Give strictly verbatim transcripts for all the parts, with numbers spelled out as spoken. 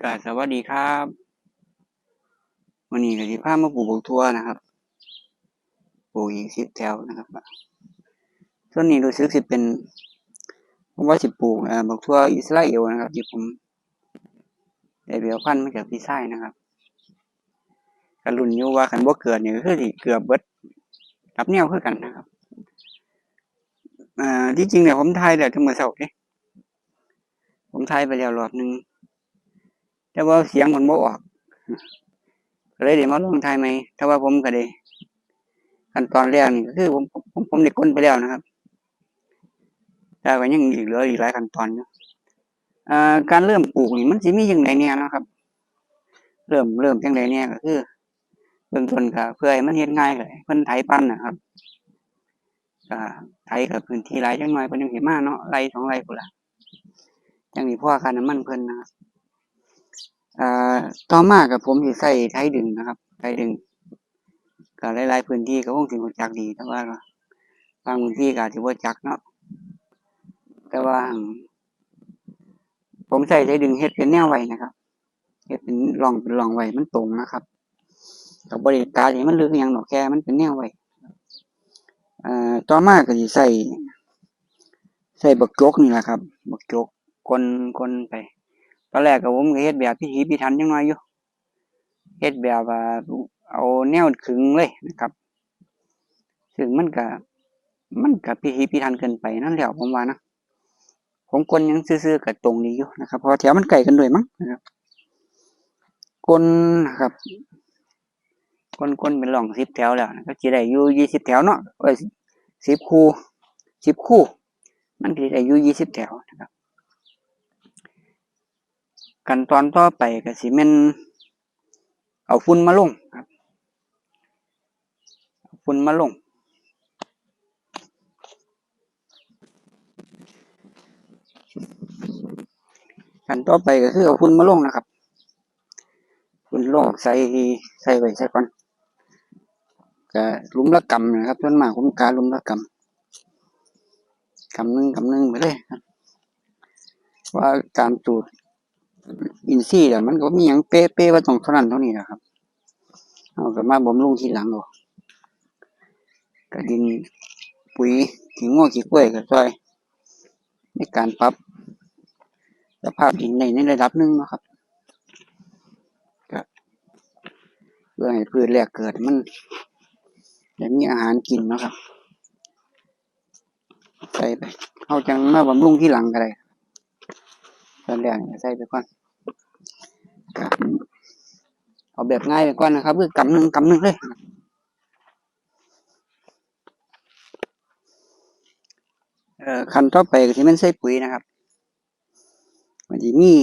กราบสวัสดีครับ มื้อนี้ก็สิพามาปลูกบักถั่วนะครับ ปลูกอีกสิบแถวนะครับ ส่วนนี้รู้สึกสิเป็น ผมว่าสิปลูก เอ่อ บักถั่วอิสราเอลนะครับ ที่ผมได้ไปเอาพันธุ์มาจากพี่ชายนะครับ ก็ลุ้นอยู่ว่าคันบ่เกิดนี่ก็คือสิเกือบเบิด กับแนวคือกันนะครับ อ่า ที่จริงเนี่ยผมถ่ายแล้วแต่มื้อเช้าเด้ ผมถ่ายไปแล้วรอบหนึ่ง แต่ว่าเสียงมันบ่ออก ก็เลยได้มาลองถ่ายใหม่ แต่ว่าผมก็ได้ ขั้นตอนแรกนี่ก็คือผม ผม ผมได้กลนไปแล้วนะครับ แต่ก็ยังอีกเหลืออีกหลายขั้นตอนอยู่ อ่า การเริ่มปลูกนี่มันสิมีจั่งใดแหน่เนาะครับ เริ่ม เริ่มจั่งใดแหน่ก็คือ เบื้องต้นก็เพื่อให้มันเฮ็ดง่ายก็ให้เพิ่นไถปั่นนะครับ ก็ไถกับพื้นที่หลายจักหน่อย เพิ่นจั่งสิมาเนาะ ไร่สองไร่พู้นล่ะ จั่งสิพอค่าน้ำมันเพิ่นนะครับ อ่า ต่อมาก็ผมสิใช้ไถดึงนะครับ ไถดึง ก็หลายๆพื้นที่ก็คงสิรู้จักดี แต่ว่าบางพื้นที่ก็อาจสิบ่จักเนาะ แต่ว่าผมใช้ไถดึงเฮ็ดเป็นแนวไว้นะครับ เฮ็ดเป็นร่อง เป็นร่องไว้ มันตรงนะครับ ก็บ่ได้ตัดให้มันลึกอิหยังดอก แค่มันเป็นแนวไว้ เอ่อ ต่อมาก็สิใช้ ใช้บักจกนี่แหละครับ บักจกกลน กลนไป ตอนแรกก็ผมก็เฮ็ดแบบพิถีพิถันจักหน่อยอยู่ เฮ็ดแบบว่าเอาแนวขึงเลยนะครับ ซึ่งมันก็ มันก็พิถีพิถันเกินไปนั่นแหละ ผมว่านะ ผมกลนหยังซื่อๆก็ตรงดีอยู่นะครับ เพราะแถวมันใกล้กันด้วยมั้งนะครับ กลนนะครับ กลน กลนเป็นร่องสิบแถวแล้วนะ ก็สิได้อยู่ยี่สิบแถวเนาะ เอ้ย สิบคู่ สิบคู่ มันก็สิได้อยู่ยี่สิบแถวนะครับ ขั้นตอนต่อไปก็สิแม่นเอาฝุ่นมาลงครับ เอาฝุ่นมาลง ขั้นต่อไปก็คือเอาฝุ่นมาลงนะครับ ฝุ่นลงใส่ ใส่ไว้ซะก่อน ก็หลุมละกำนะครับ ส่วนมากผมกาหลุมละกำ กำหนึ่ง กำหนึ่งไปเลยครับ ว่าตามสูตรอินทรีย์อะ มันก็มีหยังเป๊ะๆว่าต้องเท่านั้นเท่านี้นะครับ เราก็มาบำรุงทีหลังเอา ก็ดิน ปุ๋ย ขี้งัวขี้ควายก็ช่วย ในการปรับสภาพดินได้ในระดับหนึ่งเนาะครับ ก็เพื่อให้พืชแรกเกิดมันได้มีอาหารกินเนาะครับ ใส่ไป เราจั่งมาบำรุงทีหลังก็ได้ ตอนแรกนี่ใส่ไปก่อน ครับ เอาแบบง่ายไปก่อนนะครับ คือกำหนึ่ง กำหนึ่งเลย เอ่อ ขั้นต่อไปก็สิแม่นใส่ปุ๋ยนะครับ มันสิมี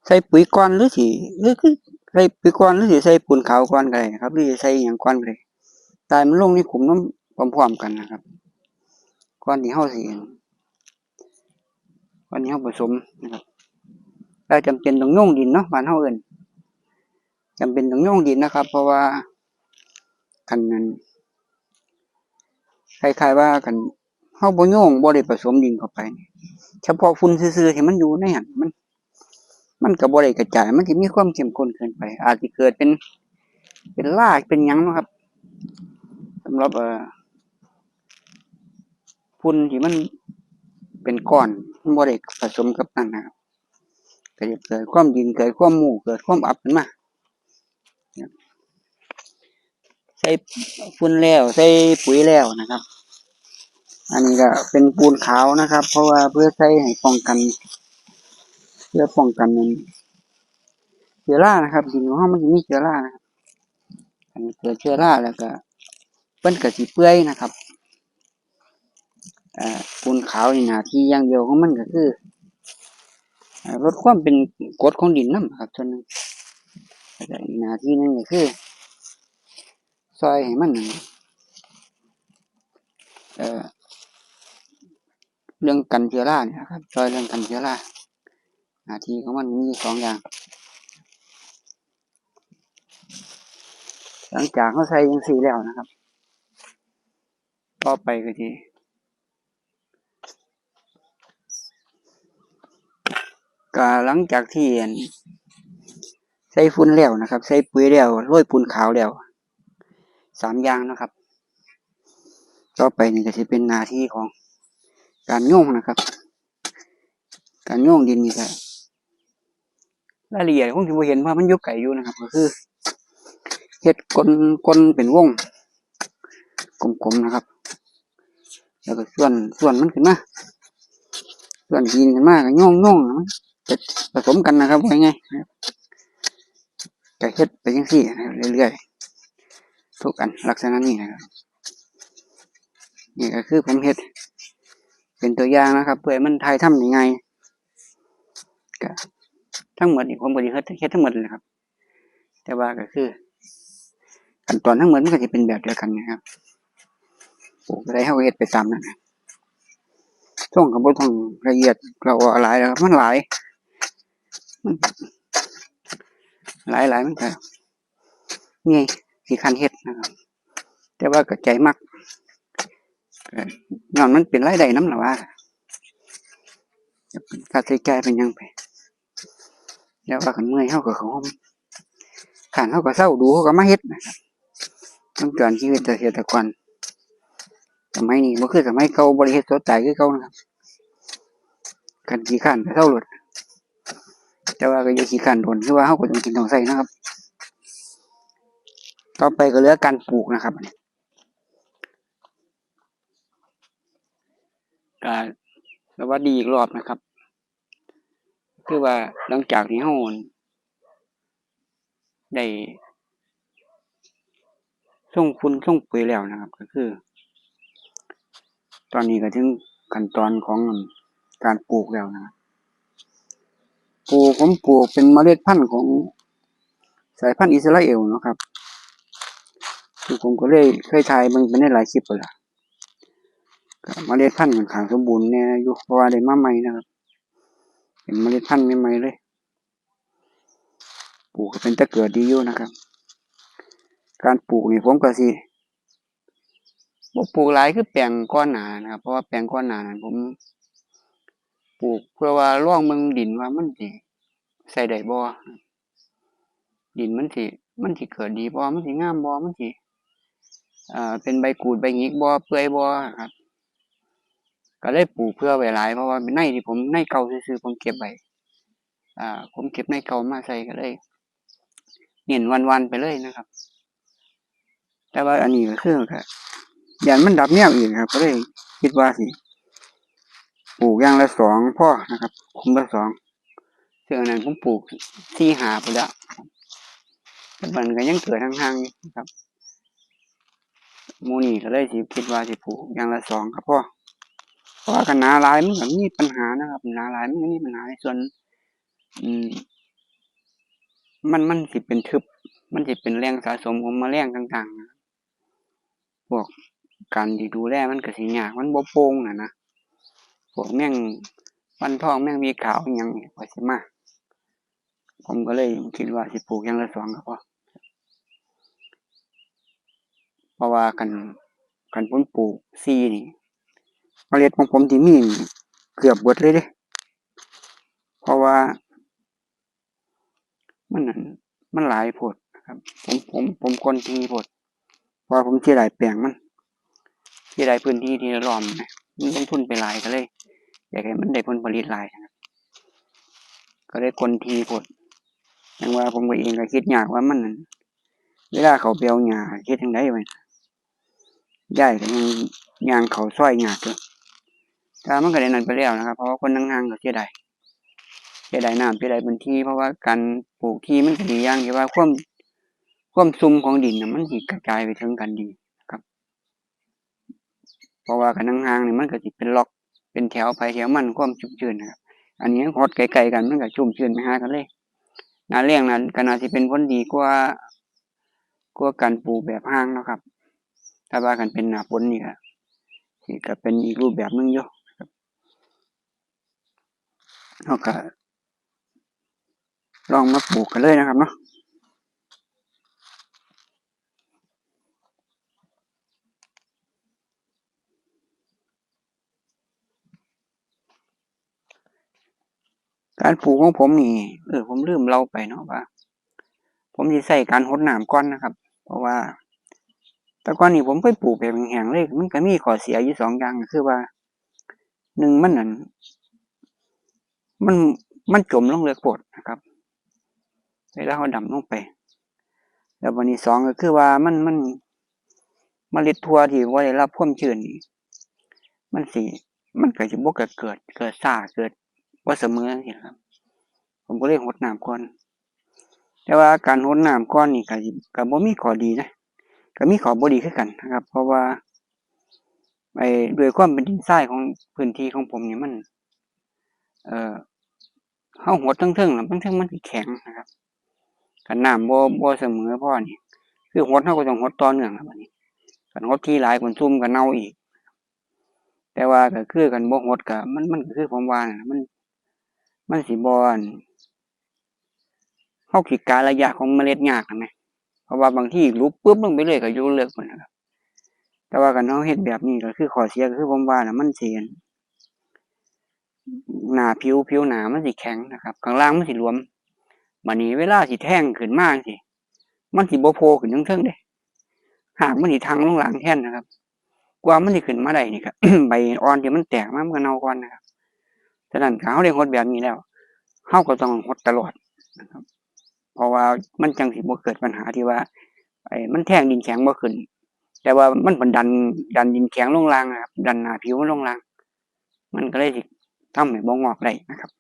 ใส่ปุ๋ยก่อนหรือสิ หรือคือใส่ปุ๋ยก่อนหรือสิใส่ปูนขาวก่อนก็ได้นะครับ หรือสิใส่อิหยังก่อนก็ได้ แต่มันลงในขุมน้ำพร้อมๆกันนะครับ ก่อนที่เราสิ ก่อนที่เราผสมนะครับ แต่จำเป็นต้องโยงดินเนาะ บ้านเราเอิ้น จำเป็นต้องโยงดินนะครับ เพราะว่าคันนั้น คล้ายๆว่าคันเราบ่โยง บ่ได้ผสมดินเข้าไป เฉพาะฝุ่นซื่อๆที่มันอยู่ในหั้น มัน มันก็บ่ได้กระจาย มันสิมีความเข้มข้นเกินไป อาจสิเกิดเป็น เป็นลา เป็นหยังเนาะครับ สำหรับ เอ่อ ฝุ่นที่มันเป็นก้อน มันบ่ได้ผสมกับนั่นนะครับ ก็จะเกิดความดิน เกิดความมูก เกิดความอับขึ้นมา ใส่ฝุ่นแล้ว ใส่ปุ๋ยแล้วนะครับ อันนี้ก็เป็นปูนขาวนะครับ เพราะว่าเพื่อใส่ให้ป้องกัน เพื่อป้องกันมัน เชื้อรานะครับ ดินของเรามันจะมีเชื้อรานะครับ อันนี้เกิดเชื้อราแล้วก็ มันก็สิเปื่อยนะครับ อ่า ปูนขาวนี่หน้าที่อย่างเดียวของมันก็คือ อ่า ลดความเป็นกรดของดินนำครับ ส่วนหนึ่ง แล้วก็อีกหน้าที่หนึ่งก็คือ ช่วยให้มัน เอ่อ เรื่องกันเชื้อราเนี่ยครับ ช่วยเรื่องกันเชื้อรา หน้าที่ของมันมีสองอย่าง หลังจากเราใส่จั่งซี้แล้วนะครับ ต่อไปก็สิ ก็หลังจากที่ อั่น ใส่ฝุ่นแล้วนะครับ ใส่ปุ๋ยแล้ว โรยปูนขาวแล้ว สามอย่างนะครับ ต่อไปนี่ก็สิเป็นหน้าที่ของการโยงนะครับ การโยงดินนี่ก็ รายละเอียดคงสิบ่เห็น เพราะมันอยู่ไกลอยู่นะครับ ก็คือ เฮ็ดก้น ก้นเป็นวง กลมๆนะครับ แล้วก็ส่วน ส่วนมันขึ้นมา ส่วนดินขึ้นมาก็โยงๆ มันจะผสมกันนะครับ ว่าไงนะครับ ก็เฮ็ดไปจังซี่นะครับ เรื่อยๆ ทุกอันลักษณะนี้นะครับ นี่ก็คือผมเฮ็ดเป็นตัวอย่างนะครับ เพื่อให้มันถ่ายทำได้ง่าย ก็ทั้งหมดนี่ผมก็สิเฮ็ด เฮ็ดทั้งหมดเลยนะครับ แต่ว่าก็คือ ขั้นตอนทั้งหมดมันก็สิเป็นแบบเดียวกันนะครับ ปลูกอะไรเฮาก็เฮ็ดไปตามนั้นนะ ช่วงก็บ่ต้องละเอียดละออหลายแล้วครับ มันหลาย มันหลายหลายมันก็เมื่อยขี้คร้านเฮ็ดนะครับ แต่ว่าก็ใจมัก เอ่อ ย้อนมันเป็นรายได้นำล่ะว่า ค่าใช้จ่ายเป็นหยังไป แล้วว่าคันเมื่อยเฮาก็เข้าห้อง คันเฮาก็เซาดู๋ เฮาก็มาเฮ็ดนะครับ วงจรชีวิตเกษตรกร สมัยนี้บ่คือสมัยเก่า บ่ได้เฮ็ดสดตายคือเก่านะครับ คันขี้คร้านก็เซาโลด แต่ว่าก็อย่าขี้คร้านโดน คือว่าเฮาก็ต้องกินต้องใช้นะครับ ต่อไปก็เหลือการปลูกนะครับ ก็สวัสดีอีกรอบนะครับ คือว่าหลังจากที่เฮาได้ส่งฝุ่นส่งปุ๋ยแล้วนะครับ ก็คือ ตอนนี้ก็ถึงขั้นตอนของการปลูกแล้วนะครับ ปลูก ผมปลูกเป็นเมล็ดพันธุ์ของสายพันธุ์อิสราเอลเนาะครับ คือผมก็เลยเคยถ่ายเบิ่งไปในหลายคลิปแล้วล่ะ ก็เมล็ดพันธุ์ค่อนข้างสมบูรณ์แน่อยู่ เพราะว่าได้มาใหม่นะครับ เป็นเมล็ดพันธุ์ใหม่ๆเลย ปลูกก็เป็นตาเกิดดีอยู่นะครับ การปลูกนี่ผมก็สิบ่ปลูกหลายคือแปลงก่อนหน้านะครับ เพราะว่าแปลงก่อนหน้านั้นผมปลูกเพื่อว่าลองเบิ่งดินว่ามันสิใช้ได้บ่ ดินมันสิ มันสิเกิดดีบ่ มันสิงามบ่ มันสิ เอ่อ เป็นใบกูดใบหงิกบ่ เปื่อยบ่ครับ ก็เลยปลูกเผื่อไว้หลาย เพราะว่าในที่ผม ในเก่าซื่อๆ ผมเก็บไว้ อ่า ผมเก็บในเก่ามาใส่ ก็เลยเน้นหว่านๆไปเลยนะครับ แต่ว่าอันนี้ก็คือก็ย้านมันดับแนวอีกครับ ก็เลยคิดว่าสิปลูกอย่างละสองพอนะครับ คุมละสอง ซึ่งอันนั้นผมปลูกสี่ห้าพุ้นแหล้ว แต่มันก็ยังเกิดห่างๆอยู่ครับ หมู่นี้ก็เลยสิคิดว่าสิปลูกอย่างละสองก็พอ เพราะว่าคันหนาหลายมันก็มีปัญหานะครับ หนาหลายมันก็มีปัญหาในส่วน อืม มัน มันสิเป็นทึบ มันสิเป็นแหล่งสะสมของแมลงต่างๆนะ พวกการที่ดูแลมันก็สิยาก มันบ่โปร่งน่ะนะ พวกแมงวันทอง แมงหวีขาวอิหยังนี่ก็สิมา ผมก็เลยคิดว่าสิปลูกอย่างละสองก็พอ เพราะว่าคัน คันผมปลูกสี่นี่ เมล็ดของผมที่มีนี่เกือบเบิดเลยเด้ เพราะว่า มันนั่น มันหลายโพดนะครับ ผม ผม ผมคนทีโพด เพราะว่าผมเสียดายแปลงมัน เสียดายพื้นที่ที่ล้อมนะ มันลงทุนไปหลายก็เลย อยากให้มันได้ผลผลิตหลายนะครับ ก็เลยคนทีโพด อย่างว่าผมก็เองก็คิดยากว่ามันนั่น เวลาเขาไปเอาหญ้าเฮ็ดจั่งใดวะ ยายก็ยังย่างเข้าซอยยากอยู่ แต่มันก็ได้นั่นไปแล้วนะครับ เพราะว่าคนห่างๆก็เสียดาย เสียดายน้ำ เสียดายพื้นที่ เพราะว่าการปลูกที่มันก็ดีอย่างที่ว่าความ ความซุ่มของดินน่ะมันสิกระจายไปถึงกันดีครับ เพราะว่าคันห่างๆนี่มันก็สิเป็นล็อก เป็นแถวไผแถวมัน ความชุ่มชื้นนะครับ อันนี้หดใกล้ๆกันมันก็ชุ่มชื้นไปหากันเลย หน้าแล้งน่ะก็น่าสิเป็นผลดีกว่า กว่าการปลูกแบบห่างเนาะครับ แต่ว่าคันเป็นหน้าฝนนี่ก็ สิก็เป็นอีกรูปแบบหนึ่งอยู่ครับ เฮาก็ลองมาปลูกกันเลยนะครับเนาะ ก็ การปลูกของผมนี่ เออ ผมลืมเล่าไปเนาะว่า ผมสิใช้การหดน้ำก่อนนะครับ เพราะว่า แต่ก่อนนี่ผมเคยปลูกแบบแห้งๆเลย มันก็มีข้อเสียอยู่สองอย่าง ก็คือว่า หนึ่ง มันนั่น มัน มันจมลงเลิกโพดนะครับ เวลาเราดำลงไป แล้วบัดนี้สองก็คือว่ามัน มัน เมล็ดถั่วที่บ่ได้รับความชื้นนี่ มันสิ มันก็สิบ่เกิด เกิด เกิดช้า เกิดบ่เสมอจังซี้นะครับ ผมก็เลยหดน้ำก่อน แต่ว่าการหดน้ำก่อนนี่ก็สิ ก็บ่มีข้อดีนะ ก็มีข้อบ่ดีคือกันนะครับ เพราะว่า ไอ้ ด้วยความเป็นดินทรายของพื้นที่ของผมนี่มัน เอ่อ เราหดเทิงๆ แล้วเทิงๆ มันสิแข็งนะครับ คันน้ำบ่ บ่เสมอพอนี่ คือหดเราก็ต้องหดต่อเนื่องนะบัดนี้ คันหดทีหลาย คันซุ่มก็เน่าอีก แต่ว่าก็คือคันบ่หดก็ มัน มันก็คือผมว่านั่นล่ะ มัน มันสิบ่ อั่น เราสิกะระยะของเมล็ดยากหั้นแหม เพราะว่าบางทีหลุบปึ๊บลงไปเลยก็อยู่เลิกพู้นนะครับ แต่ว่าคันเราเฮ็ดแบบนี้ก็คือข้อเสียก็คือผมว่าน่ะ มันสิ หน้าผิว ผิวหน้ามันสิแข็งนะครับ ข้างล่างมันสิหลวม บัดนี้เวลาสิแทงขึ้นมาจังซี้ มันสิบ่โผล่ขึ้นเทิงๆเด้ รากมันสิทั่งลงล่างแทนนะครับ กว่ามันสิขึ้นมาได้นี่ก็ ใบอ่อนที่มันแตกมามันก็เน่าก่อนนะครับ ฉะนั้นถ้าเราได้หดแบบนี้แล้ว เราก็ต้องหดตลอดนะครับ เพราะว่ามันจั่งสิบ่เกิดปัญหาที่ว่า ไอ้ มันแทงดินแข็งบ่ขึ้น แต่ว่ามันดัน ดันดินแข็งลงล่างนะครับ ดันหน้าผิวมันลงล่าง มันก็เลยสิทำให้บ่งอกได้นะครับ